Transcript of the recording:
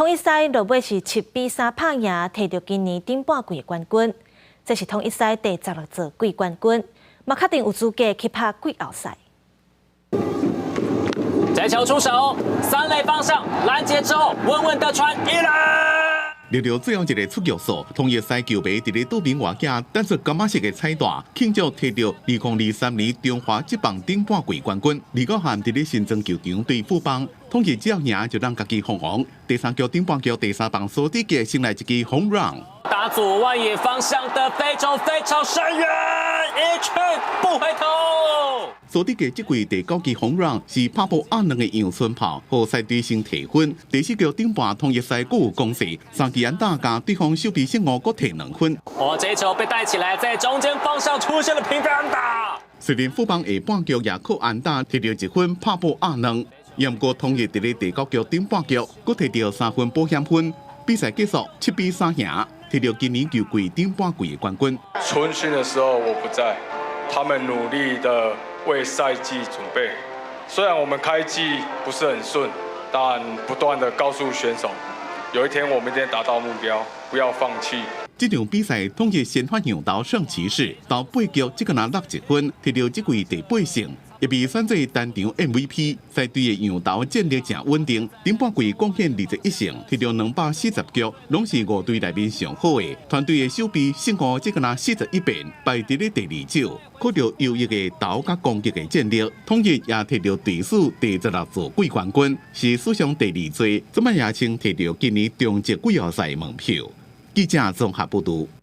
統一獅落尾是7比3拍贏，提著今年頂半季的冠軍。這是統一獅第16座季冠軍，嘛確定有資格去拍季後賽。這球出手，三壘方向攔截之後，穩穩的傳一壘。掠著最後一个出局數，統一獅球迷佇咧道明外景等出柑仔色的彩帶，慶祝提著2023年中華職棒頂半季冠軍。李國漢佇咧新莊球場對富邦，統一只要贏就當家己封王。第三局頂半局第三棒蘇智傑先來一支 home run，打左外野方向的飛球非常深遠，一去不回頭。蘇智傑這季第九支 home run 是拍破亞兩个陽春炮，予獅隊先提分。第四局頂半統一獅閣有攻勢，三支安打共對方守備失誤，閣提2分。哦，這球被帶起來，在中間方向出現了平分安打。雖然富邦下半局也靠安打提著1分拍破亞兩，毋過統一佇咧第九局頂半局，閣提著3分保險分，比賽結束7比3贏，提著今年球季頂半季的冠軍。春訓的時候我不在，他們努力的為賽季準備。雖然我們開季不是很順，但不斷的告訴選手，有一天我們一定達到目標，不要放棄。這場比賽統一先發洋投聖騎士，頭八局只干焦落1分，提著這季第八勝，也被選做單場 MVP。獅隊的洋投戰力誠穩定，頂半季貢獻21勝，提著240局，攏是五隊內面上好的。團隊的守備勝誤只干焦41遍，排佇咧第二少，靠著優異的投佮攻擊的戰力，統一也提著隊史第16座季冠軍，是史上第二濟，這擺也先提著今年中職季後賽門票。記者綜合報導。